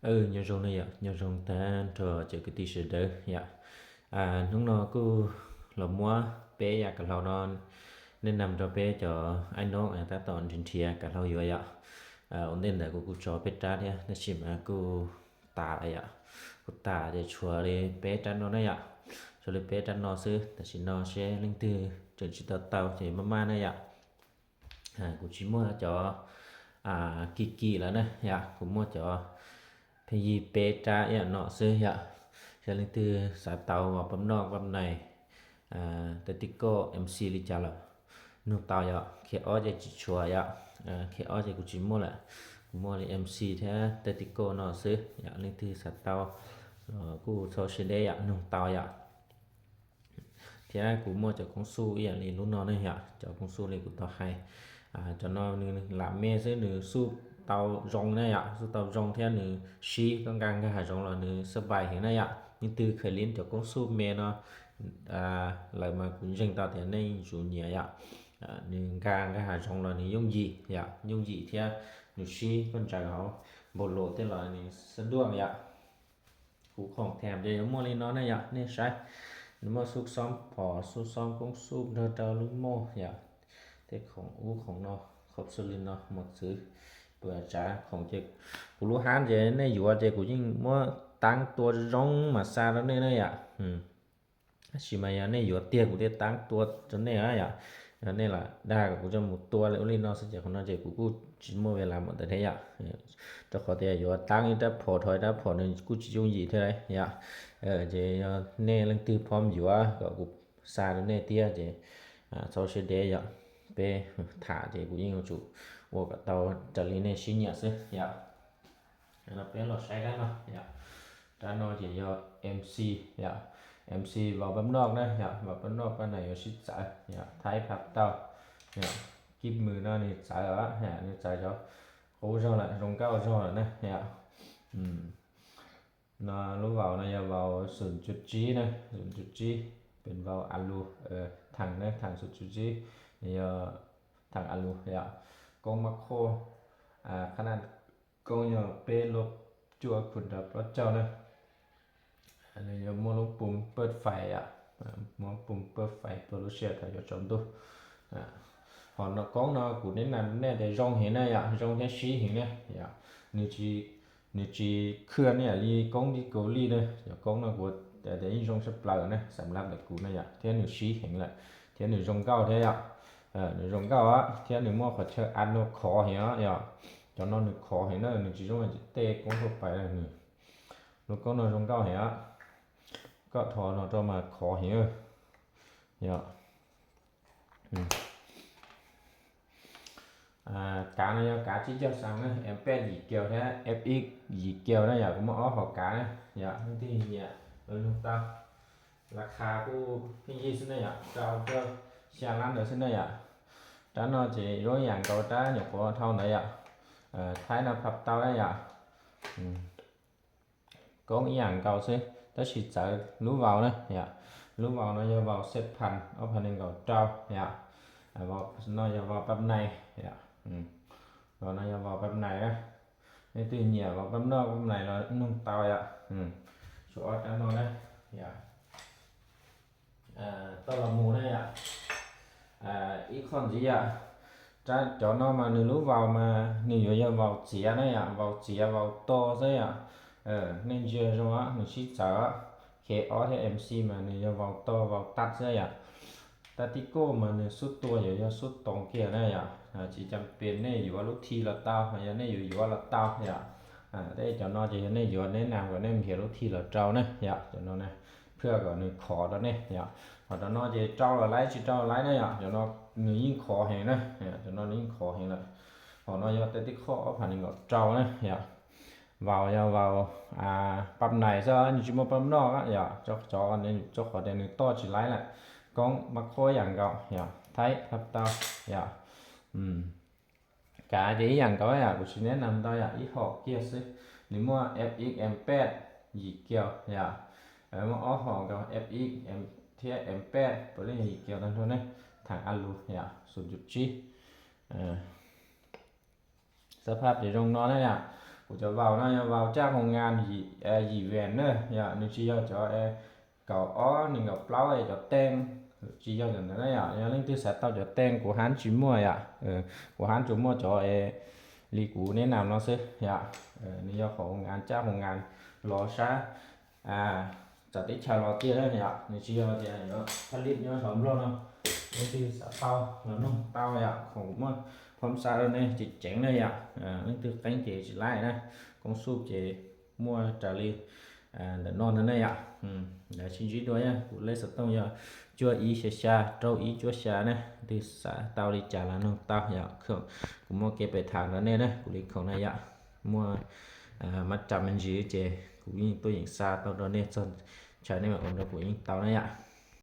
Nyob zoo na yom, nyob zoo tag nrho cov kwv tij sawv daws yom. Hnub no kuj los muab peb yam kav hlau no nej nam rau peb cov aib noob tab tom nrhiav nrhiav kav hlau yuav yom. Ua ntej ntawd kuv kuj tso peb rab thiab tab sis mas kuj tas lawm yom. Kuj tas ces tshuav li peb rab no na yom. Tshuav li peb rab no xwb, tam sim no seb leej twg tseem tsis tau tau ces maj maj na yom. Kuv tsis muaj cov kim kim lawm na yom, kuv muaj cov pheej yig peb rab ib yam no xwb yom. Yog leej twg xav tau uas pab noj pab nais, tawv tib koj MC li cas los nug tau yom. Khiav ob ces tsis tshuav yom, khiav ob ces kuv tsis muaj lawm. Kuv muaj li MC thiab tawv tib koj no xwb yom, leej twg xav tau los kuj txhob siab deb yom, nug tau yom. Thiab kuv muaj cov koob xuj ib yam li lub no ne yom, cov koob xuj li kuv tau hais, cov no nws lam me xwb, nws xuj tau zoo na yom, xuj tau zoo thiab nws sib koj nkag nkag hav zoov los nws xab npais heev na yom. Leej twg khaws li cov koob xuj me no lawm mas kuv ntseeg tau tias nej yuav tsum nyiam yom. Nws nkag nkag hav zoov los nws yooj yim yom, yooj yim thiab nws sib koj ntsaws hauv npaum luas tej los nws xab duaj yom. Kuv khoom them ces yuav muaj li no ne yom, nej saib. Nws muaj xuj xoob phom, xuj xoob koob xuj nrog rau lub moj yom. Tej khoom ub khoom no, khoom xwb li no, mos txwv, puas tsav khoom ces kuv lub hab ces nej yuav ces kuv yeej muab taab tua zoo mas xa rau nej na yom. Tab sis mas yog nej yuav tiag kuv thiaj taab tua rau nej na yom. Yog nej lam dag kom kuv coj mus tua li ub li no xwb ces qhov no ces kuv kuj tsis muaj ves las mam ntawd thiab yom. Rau qhov tias yuav taab ib rab phom dhau ib rab phom nws kuj tsis yooj yim thiab yom. Ces yog nej leej twg pom yuav kom kuv xa rau nej thiab ces txhob siab deb yom. Peb tham ces kuv yeej yuav tsum ua kom tau raws li nej siab nyiam xwb yom. Peb los saib rab no yom. Rab no ces yog MC yom, MC vau pab noj na yom, vau pab noj pab nais yuav sib txawv yom, thaib phab tauj yom, kib mws no nws txawv, nws txawv cov qub zog lawm, zoo nkauj zog lawm na yom. No lub vau no yog vau xoom cuj tsib na, xoom cuj tsib, pes vau a lus, theem na, theem xoom cuj tsib, nws yog theem a lus yom. Koob mab khoj, qhab naj koob yog peb lub cuaj phuv rau plaub caug na. Nws yuav muaj lub pum pawj fais yom, muaj pum pawj fais tuaj lub sij hawm thaum yuav tsaus ntuj. Ho no koob no kuv neb nam nej tias zoo heev na yom, zoo thiab sib heev na yom. Nws tsis khwj nej yam li koob dib kaus lij na, cov koob no kuv tias yeej zoo tshaj plaws na, xam lab ntawm kuv na yom, thiab nws sib heev lawm, thiab nws zoo nkauj thiab yom. Nws zoo nkauj thiab nws muaj qhov chaw a no khov heev yom. Cov no nws khov heev na, nws tsis zoo tej koob thuaj pais na. Nws lub koob no zoo nkauj heev, koj thov no rau mas khov heev yom. Kav no yog kav tsib caug xees na, M peb yim kiaus thiab F X yim kiaus na yom, kuv muaj ob hom kav na yom, leej twg nyiam los nug tau. Las khas kuj pheej yig xwb na yom, rau rau xya lab ntawd xwb na yom. Rab no ces zoo ib yam nkaus rab nyuam qhuav dhau ntawd yom. Thaib no phaj tau na yom. Koob ib yam nkaus xwb tab sis txawv lub vau na yom. Lub vau no yog vau xej phan ob phav nees nkaum rau yom. No yog vau pab nais yom. Vau no yog vau pab nais na. Nej twg nyiam vau pab noj pab nais los nug tau yom. Tshuav ob rab no na yom. Tau los mus na yom. Ib qho ntxiv yom, rab cov no mas nws lub vau mas nws yuav yog vau txiav na yom, vau txiav vau to xwb yom. Nej ntsia zoo, nws sib txawv, K ob thiab MC mas nws yog vau to vau tag xwb yom. Tab tib kauj mas nws xub tua yuav yog xub toov kiag na yom. Tsis cam pes nej yuav lub thi los tau, yog nej yuav yuav los tau yom. Tej cov no ces yog nej yuav nej nam kom nej nrhiav lub thi los rau na yom. Cov no na, phiaj kom nws khov rau nej yom. Ho cov no ces rau los laib tsis rau los laib na yom, cov no nws yeej khov heev na, cov no nws yeej khov heev lawm. Ho no yog tej tib qho ob phav nees nkaum rau na yom. Vau yog vau pab nais xwb, nws tsis muaj pab noj yom, cov qhov tias nws toj tsis laib lawm. Koob mab qhuab yam nkaus yom, thaib phaj tau yom. Kav ces ib yam nkaus yom, kuv tsis neb nam ntau yom, ib hom kiag xwb. Nws muaj F X M peb yim kiaus yom, muaj ob hom nkaus F X thiab M peb puav leej yim kiaus tag nrho ne, theem a lus yom, xoom cum tsib. Xab phaj ces zoo no na yom. Kuv cov vau no yog vau caj hoo ngas yim ven na yom, nws tsis yog cov kaum ob nees nkaum plaub cov teej, tsis yog cov ntawd na yom. Yog leej twg xav tau cov teej kuv hab tsis muaj yom, kuv hab tsuas muaj cov li kuv neb nam no xwb yom. Nws yog hoo ngas caj hoo ngas los sab txawv teb chaws los tiag na yom, nws tsis yog tias yuav thaj lij nyob hauv Nplog no. Leej twg xav tau los noog tau yom, khoom muaj phom xa rau nej ceev ceev na yom. Leej twg qeeb ces tsis laij na, koob xub ces muaj raws li ntawm no ntag na yom. Lawv sib ntsib dua yom, kuv lej xov tooj yog cuaj ib xya xya rau ib cuaj xya na. Leej twg xav tau li cas los noog tau yom, kuv muaj kev pem tham rau nej na, kuv li khoom na yom. Muaj mab ras me ntsis ces kuv yeej tuaj yeem xa tau rau nej txog chaw nej mam ua rau kuv yeej tau na yom.